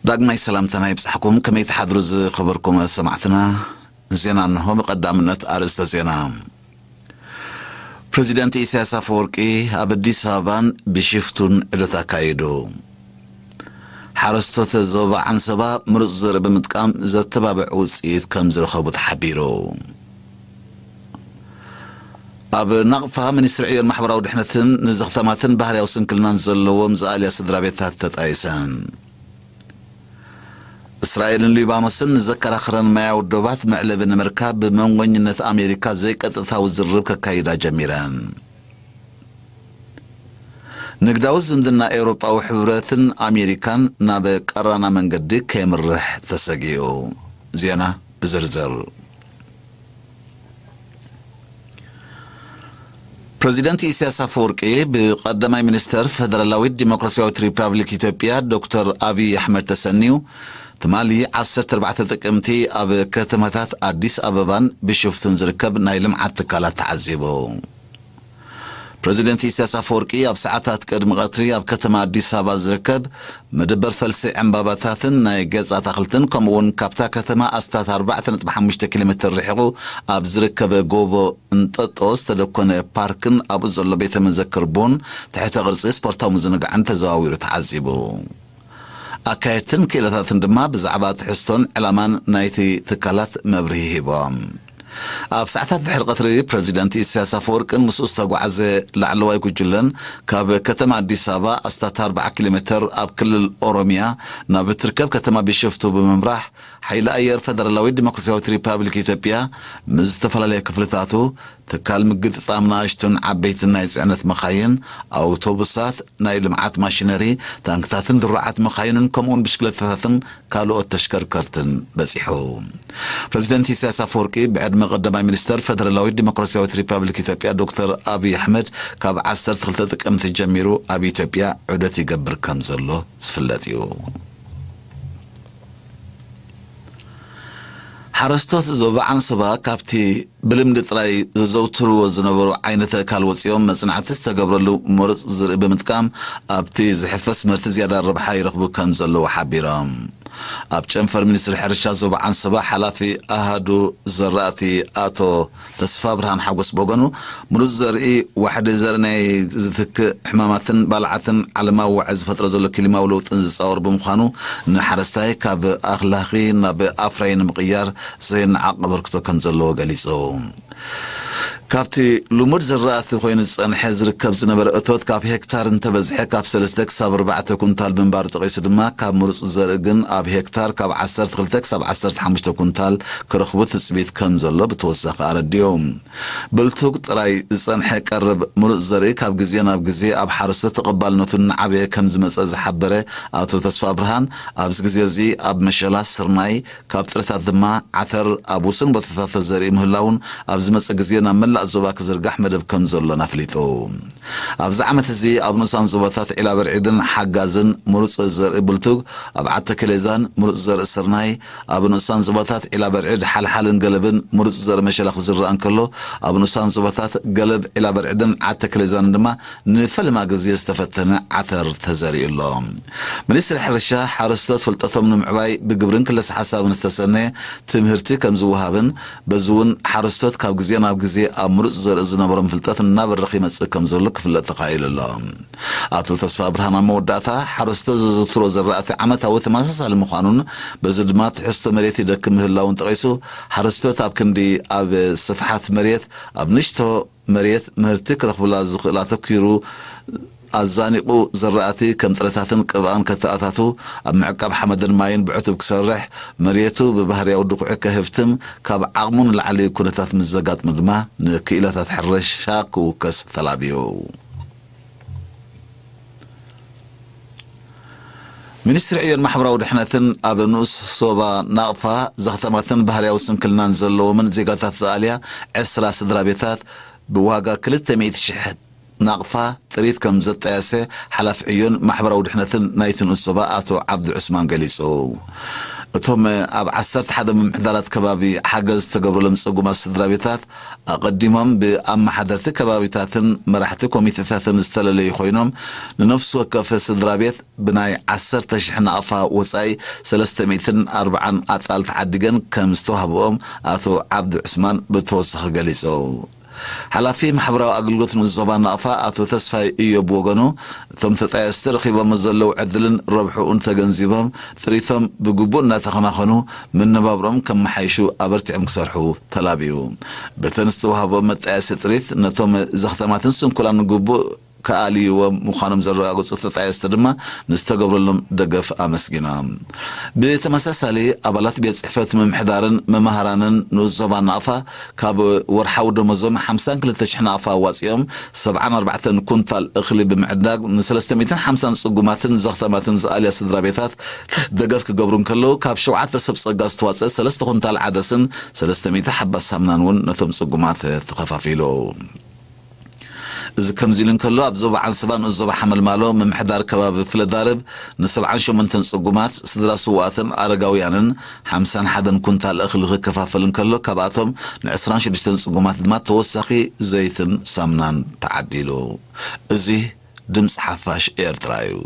ዳግማይ ሰላምታና ይብጻሕኩም። ከመይ ትሓድሩ ዝኸበርኩም ሰማዕትና? ዜና እንሆ። ብቐዳምነት ኣርእስተ ዜና። ፕሬዚደንት ኢሳያስ ኣፈወርቂ ኣብ ኣዲስ ኣበባን ቢሾፍቱን ዑደት ኣካይዱ። ሓረስቶት ዞባ ዓንሰባ ምሩጽ ዘርኢ ብምጥቃም ዘተባብዕ ውጽኢት ከም ዝረኸቡ ተሓቢሩ። ኣብ ናቕፋ ሚኒስትሪ ዕዮን ማሕበራዊ ድሕነትን ንዘኽታማትን ባህርያዊ ስንክልናን ዘለዎም ዝኣልያ ስድራ ቤታት ተጣይሰን። እስራኤልን ሊባኖስን ንዘከራኽረን ማያዊ ዶባት መዕለቢ ንምርካብ ብመንጎኝነት ኣሜሪካ ዘይቀጥታዊ ዝርርብ ከካይዳ ጀሚረን። ንግዳዊ ዝምድና ኤውሮጳዊ ሕብረትን ኣሜሪካን ናብ ቀራና መንገዲ ከየምርሕ ተሰጊኡ። ዜና ብዝርዝር። ፕሬዚደንት ኢሳያስ ኣፈወርቂ ብቀዳማይ ሚኒስተር ፈደራላዊት ዲሞክራሲያዊት ሪፐብሊክ ኢትዮጵያ ዶክተር ኣብይ ኣሕመድ ተሰንዩ፣ ትማሊ ዓሰርተ ኣርባዕተ ጥቅምቲ ኣብ ከተማታት ኣዲስ ኣበባን ቢሾፍቱን ዝርከብ ናይ ልምዓት ትካላት ተዓዚቡ። ፕሬዚደንት ኢሳያስ ኣፈወርቂ ኣብ ሰዓታት ቅድሚ ቀትሪ ኣብ ከተማ ኣዲስ ኣበባ ዝርከብ መደበር ፈልሲ ዕምባባታትን ናይ ገጽ ኣታኽልትን፣ ከምኡ እውን ካብታ ከተማ ኣስታት ኣርባዕተ ነጥቢ ሓሙሽተ ኪሎ ሜትር ርሒቑ ኣብ ዝርከበ ጎቦ እንጠጦ ዝተደኮነ ፓርክን ኣብኡ ዘሎ ቤተ መዘክር ቡን ትሕተ ቅርጺ ስፖርታዊ ምዝንጋዕን ተዘዋዊሩ ተዓዚቡ። ኣካየድትን ክኢላታትን ድማ ብዛዕባ ትሕዝቶን ዕላማን ናይቲ ትካላት መብርሂ ሂቦም። ኣብ ሰዓታት ድሕሪ ቀትሪ ፕሬዚደንት ኢሳያስ ኣፈወርቅን ምስኡ ዝተጓዓዘ ላዕለዋይ ጉጅለን ካብ ከተማ ኣዲስ ኣበባ ኣስታት ኣርባዓ ኪሎ ሜትር ኣብ ክልል ኦሮሚያ ናብ እትርከብ ከተማ ቢሾፍቱ ብምምራሕ፣ ሓይሊ ኣየር ፈደራላዊት ዲሞክራሲያዊት ሪፐብሊክ ኢትዮጵያ ምስ ዝተፈላለየ ክፍልታቱ ትካል ምግጥጣም ንኣሽቱን ዓበይትን ናይ ጽዕነት መኻይን፣ ኣውቶቡሳት፣ ናይ ልምዓት ማሽነሪ፣ ታንክታትን ድሩዓት መኻይንን ከምኡውን ብሽክለታታትን ካልኦት ተሽከርከርትን በጺሑ። ፕሬዚደንት ኢሳያስ ኣፈወርቂ ብዕድመ ቀዳማይ ሚኒስተር ፈደራላዊት ዲሞክራሲያዊት ሪፐብሊክ ኢትዮጵያ ዶክተር ኣብይ ኣሕመድ ካብ ዓሰርተ ክልተ ጥቅምቲ ጀሚሩ ኣብ ኢትዮጵያ ዑደት ይገብር ከም ዘሎ ዝፍለጥ እዩ። ሓረስቶት ዞባ ዓንሰባ ካብቲ ብልምዲ ጥራይ ዘዘውትርዎ ዝነበሩ ዓይነት ኣእካል ወጺኦም መጽናዕቲ ዝተገብረሉ ምሩጽ ዝርኢ ብምጥቃም ኣብቲ ዝሕፈስ ምህርቲ ዝያዳ ረብሓ ይረኽቡ ከም ዘለዉ ሓቢሮም። ኣብ ጨንፈር ሚኒስትሪ ሕርሻ ዞባ ዓንሰባ ሓላፊ ኣሃዱ ዘራእቲ ኣቶ ተስፋ ብርሃን ሓጎስ ብወገኑ፣ ምሩጽ ዘርኢ ዋሕዲ ዘርኢ ናይ ዝትክእ ሕማማትን ባልዓትን ዓለማዊ ዋዒ ዝፈጥሮ ዘሎ ክሊማዊ ለውጥን ዝጻወር ብምዃኑ፣ ንሓረስታይ ካብ ኣኽላኺ ናብ ኣፍራይ ንምቕያር ዘየነዓቕ ኣበርክቶ ከም ዘለዎ ገሊጹ። ካብቲ ልሙድ ዝራእቲ ኮይኑ ዝጸንሐ ዝርከብ ዝነበረ እቶት ካብ ሄክታር እንተበዝሐ ካብ ሰለስተ ክሳብ ኣርባዕተ ኩንታል ምንባሩ ጠቒሱ ድማ፣ ካብ ምሩጽ ዘርኢ ግን ኣብ ሄክታር ካብ ዓሰርተ ክልተ ክሳብ ዓሰርተ ሓሙሽተ ኩንታል ክረኽቡ ትጽቢት ከም ዘሎ ብተወሳኺ ኣረዲኡ። ብልቱግ ጥራይ ዝጸንሐ ቀረብ ምሩጽ ዘርኢ ካብ ግዜ ናብ ግዜ ኣብ ሓረስቶት ተቐባልነቱ እናዓበየ ከም ዝመጸ ዝሓበረ ኣቶ ተስፋ ብርሃን፣ ኣብዚ ግዜ እዚ ኣብ መሸላ፣ ስርናይ፣ ካብ ጥረታት ድማ ዓተር ኣብ ውሱን ቦታታት ተዘሪኡ ምህላውን ኣብ ዝመጽእ ግዜ ናብ መላእ ዞባ ክዝርጋሕ መደብ ከም ዘሎን ኣፍሊጡ። ኣብዚ ዓመት እዚ ኣብ ንኡሳን ዞባታት ዒላ በርዒድን ሓጋዝን ምሩጽ ዘርኢ ብልቱግ፣ ኣብ ዓዲ ተከሌዛን ምሩጽ ዘርኢ ስርናይ፣ ኣብ ንኡሳን ዞባታት ዒላ በርዒድ ሓልሓልን ገለብን ምሩጽ ዘርኢ መሸላ ክዝራእ እንከሎ፣ ኣብ ንኡሳን ዞባታት ገለብ ዒላ በርዒድን ዓዲ ተከሌዛንን ድማ ንፈለማ ግዜ ዝተፈተነ ዓተር ተዘሪኡ ኣሎ። ሚኒስትሪ ሕርሻ፣ ሓረስቶት ፍልጠቶም ንምዕባይ ብግብርን ክለሳ ሓሳብን ዝተሰነየ ትምህርቲ ከም ዝወሃብን፣ በዚ እውን ሓረስቶት ካብ ግዜ ናብ ግዜ ኣብ ምሩጽ ዘርኢ ዝነበሮም ፍልጠት እናበረኸ ይመጽእ ከም ዘሎ ክፍለጥ ተኻኢሉ ኣሎ። ኣቶ ተስፋ ብርሃን ኣብ መወዳእታ፣ ሓረስቶት ዘዘውትሮ ዝራእቲ ዓመታዊ ተመሳሳሊ ምዃኑን፣ በዚ ድማ ትሕዝቶ መሬት ይደክም ምህላውን ጠቒሱ፣ ሓረስቶት ኣብ ክንዲ ኣብ ስፍሓት መሬት ኣብ ንእሽቶ መሬት ምህርቲ ክረኽቡላ ዝኽእል ኣተኲሩ ኣዛኒቑ ዝራእቲ ከም ጥረታትን ቅብኣን ከተኣታቱ፣ ኣብ ምዕቃብ ሓመድን ማይን ብዕቱብ ክሰርሕ፣ መሬቱ ብባህርያዊ ድኹዒ ከህብትም፣ ካብ ዓቕሙ ንላዕሊ ኩነታት ምስ ዘጋጥሙ ድማ ንክኢላታት ሕርሻ ክውከስ ተላብዩ። ሚኒስትሪ ዕዮን ማሕበራዊ ድሕነትን ኣብ ንኡስ ዞባ ናቕፋ ዘኽተማትን ባህርያዊ ስንክልናን ዘለዎምን ዜጋታት ዝኣልያ ዕስራ ስድራ ቤታት ብዋጋ ክልተ ሚእቲ ሽሕ ናቕፋ ጥሪት ከም ዘጣየሰ ሓላፊ ዕዮን ማሕበራዊ ድሕነትን ናይቲ ንኡስ ዞባ ኣቶ ዓብዱ ዑስማን ገሊጹ። እቶም ኣብ ዓሰርተ ሓደ ምምሕዳራት ከባቢ ሓገዝ ዝተገብረሎም ጽጉማት ስድራ ቤታት ኣቐዲሞም ብኣመሓደርቲ ከባቢታትን መራሕቲ ኮሚቴታትን ዝተለለዩ ኮይኖም፣ ንነፍሲ ወከፍ ስድራ ቤት ብናይ ዓሰርተ ሽሕ ናቕፋ ወጻኢ ሰለስተ ሚእትን ኣርባዓን ኣጣል ተዓዲገን ከም ዝተዋህብኦም ኣቶ ዓብዲ ዑስማን ብተወሳኺ ገሊጹ። ሓላፊ ማሕበራዊ ኣገልግሎት ንዞባ ናቕፋ ኣቶ ተስፋይ እዮብ ብወገኑ፣ እቶም ተጣየስቲ ረኺቦም ዘለዉ ዕድልን ረብሕኡን ተገንዚቦም፣ ጥሪቶም ብግቡእ እናተኸናኸኑ፣ መነባብሮም ከመሓይሹ ኣበርቲዖም ክሰርሑ ተላብዩ። በተን ዝተዋህቦም መጣየሲ ጥሪት፣ ነቶም ዘኽተማትን ስንኩላን ግቡእ ከኣልይዎም ምዃኖም ዘረጋገጹ ተጣየስቲ ድማ ንዝተገብረሎም ደገፍ ኣመስጊኖም። ብተመሳሳሊ፣ ኣባላት ቤት ጽሕፈት ምምሕዳርን መማህራንን ንኡስ ዞባ ናቕፋ ካብ ወርሓዊ ደሞዞም ሓምሳን ክልተ ሽሕ ናቕፋ ኣዋጺኦም ሰብዓን ኣርባዕተን ኩንታል እኽሊ ብምዕዳግ ንሰለስተ ሚእትን ሓምሳን ጽጉማትን ዘኽተማትን ዝኣልያ ስድራ ቤታት ደገፍ ክገብሩ እንከለዉ፣ ካብ ሸውዓተ ሰብ ጸጋ ዝተዋጸ ሰለስተ ኩንታል ዓደስን ሰለስተ ሚእቲ ሓባ ሳምናን እውን ነቶም ጽጉማት ተኸፋፊሉ። እዚ ከምዚ ኢሉ እንከሎ፣ ኣብ ዞባ ዓንሰባ ንኡስ ዞባ ሓመልማሎ ምምሕዳር ከባቢ ፍለዳርብ ንሰብዓን ሸሞንተን ጽጉማት ስድራ ስውኣትን ኣረጋውያንን ሓምሳን ሓደን ኩንታል እኽሊ ክከፋፈል እንከሎ፣ ካብኣቶም ንዕስራን ሽዱሽተን ጽጉማት ድማ ተወሳኺ ዘይትን ሳምናን ተዓዲሉ። እዚ ድምፂ ሓፋሽ ኤርትራ እዩ።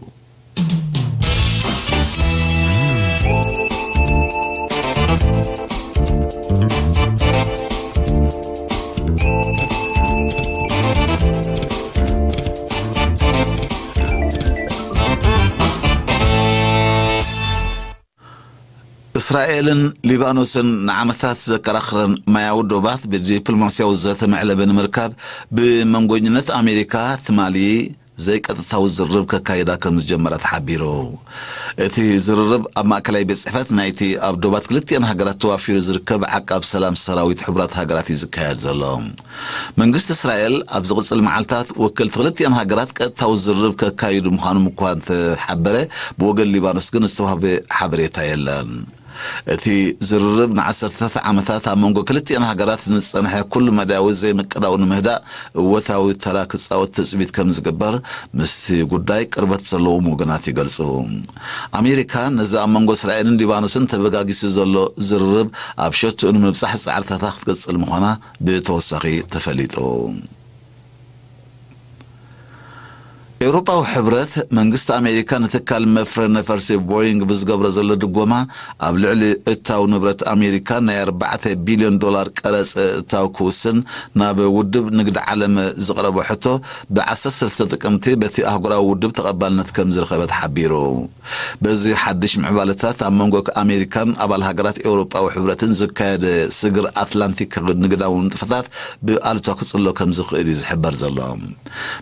እስራኤልን ሊባኖስን ንዓመታት ዘከራኽረን ማያዊ ዶባት ብዲፕሎማስያዊ ዘተ መዕለቢ ንምርካብ ብመንጎኝነት ኣሜሪካ ትማሊ ዘይቀጥታዊ ዝርርብ ከካይዳ ከም ዝጀመራ ተሓቢሩ። እቲ ዝርርብ ኣብ ማእከላይ ቤት ጽሕፈት ናይቲ ኣብ ዶባት ክልቲኣን ሃገራት ተዋፊሩ ዝርከብ ዓቃብ ሰላም ሰራዊት ሕቡራት ሃገራት እዩ ዝካየድ ዘሎ። መንግስቲ እስራኤል ኣብ ዝቕጽል መዓልታት ወከልቲ ክልቲኣን ሃገራት ቀጥታዊ ዝርርብ ከካይዱ ምዃኑ እኳ እንተሓበረ፣ ብወገን ሊባኖስ ግን ዝተዋህበ ሓበሬታ የለን። እቲ ዝርርብ ንዓሰርተታት ዓመታት ኣብ መንጎ ክልቲኣን ሃገራት ንዝጸንሐ ኩሉ መዳያዊ ዘይምቅዳው ንምህዳእ እወታዊ ተራ ክጻወት ትጽቢት ከም ዝግበር ምስቲ ጉዳይ ቅርበት ዘለዎም ወገናት ይገልጹ። ኣሜሪካ ነዚ ኣብ መንጎ እስራኤልን ሊባኖስን ተበጋጊሱ ዘሎ ዝርርብ ኣብ ሸትኡ ንምብጻሕ ጻዕርታታ ክትቅጽል ምዃና ብተወሳኺ ተፈሊጡ። ኤውሮጳዊ ሕብረት መንግስቲ ኣሜሪካ ንትካል መፍረ ነፈርቲ ቦይንግ ብዝገብሮ ዘሎ ድጎማ ኣብ ልዕሊ እታው ንብረት ኣሜሪካ ናይ ኣርባዕተ ቢልዮን ዶላር ቀረጽ እታው ክውስን ናብ ውድብ ንግዲ ዓለም ዝቕረቦ ሕቶ ብ ዓሰርተ ሰለስተ ጥቅምቲ በቲ ኣህጉራዊ ውድብ ተቐባልነት ከም ዝረኸበ ተሓቢሩ። በዚ ሓድሽ ምዕባለታት ኣብ መንጎ ኣሜሪካን ኣባል ሃገራት ኤውሮጳዊ ሕብረትን ዝካየድ ስግር ኣትላንቲክ ንግዳዊ ንጥፈታት ብኣሉታ ክጽሎ ከም ዝኽእል እዩ ዝሕበር ዘሎ።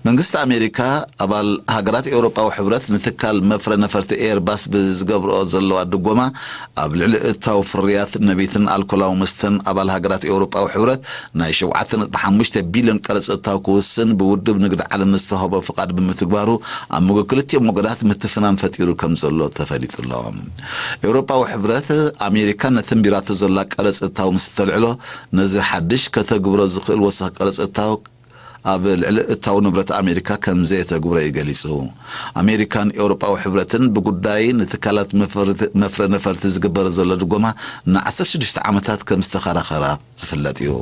መንግስቲ ኣሜሪካ ኣባል ሃገራት ኤውሮጳዊ ሕብረት ንትካል መፍረ ነፈርቲ ኤርባስ ብዝገብርኦ ዘለዋ ድጎማ ኣብ ልዕሊ እታው ፍርያት ነቢትን ኣልኮላዊ መስተን ኣባል ሃገራት ኤውሮጳዊ ሕብረት ናይ ሸውዓተ ነጥቢ ሓሙሽተ ቢልዮን ቀረጽ እታው ክውስን ብውድብ ንግዲ ዓለም ዝተዋህቦ ፍቓድ ብምትግባሩ ኣብ መንጎ ክልቲኦም ወገናት ምትፍናን ፈጢሩ ከም ዘሎ ተፈሊጡ ኣሎ። ኤውሮጳዊ ሕብረት ኣሜሪካ ነቲ ንቢራቶ ዘላ ቀረጽ እታው ምስ እተልዕሎ ነዚ ሓድሽ ከተግብሮ ዝኽእል ወሳኺ ቀረጽ እታው ኣብ ልዕሊ እታው ንብረት ኣሜሪካ ከም ዘየተግብሮ እዩ ገሊጹ። ኣሜሪካን ኤውሮጳዊ ሕብረትን ብጉዳይ ንትካላት መፍረ ነፈርቲ ዝግበር ዘሎ ድጎማ ን ዓሰርተ ሽዱሽተ ዓመታት ከም ዝተኸራኸራ ዝፍለጥ እዩ።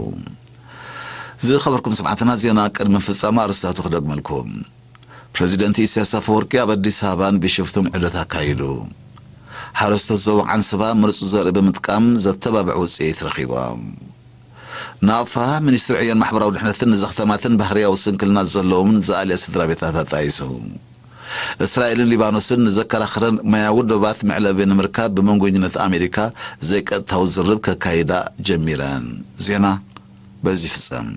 ዝኸበርኩም ሰማዕትና፣ ዜና ቅድሚ ፍጻመ ኣርስታቱ ክደግመልኩም። ፕረዚደንት ኢሳያስ ኣፈወርቂ ኣብ ኣዲስ ኣበባን ቢሾፍቱን ዑደት ኣካይዱ። ሓረስቶት ዞባ ዓንስባ ምርጹ ዘርኢ ብምጥቃም ዘተባብዕ ውጽኢት ረኺቦም። ናቕፋ፣ ሚኒስትሪ ዕዮን ማሕበራዊ ድሕነትን ንዘኽተማትን ባህርያዊ ስንክልና ዘለዎም ዝኣልያ ስድራ ቤታት ኣጣይሱ። እስራኤልን ሊባኖስን ንዘከራኽረን ማያዊ ዶባት መዕለቢ ንምርካብ ብመንጎኝነት ኣሜሪካ ዘይቀጥታዊ ዝርብ ከካይዳ ጀሚረን። ዜና በዚ ይፍጸም።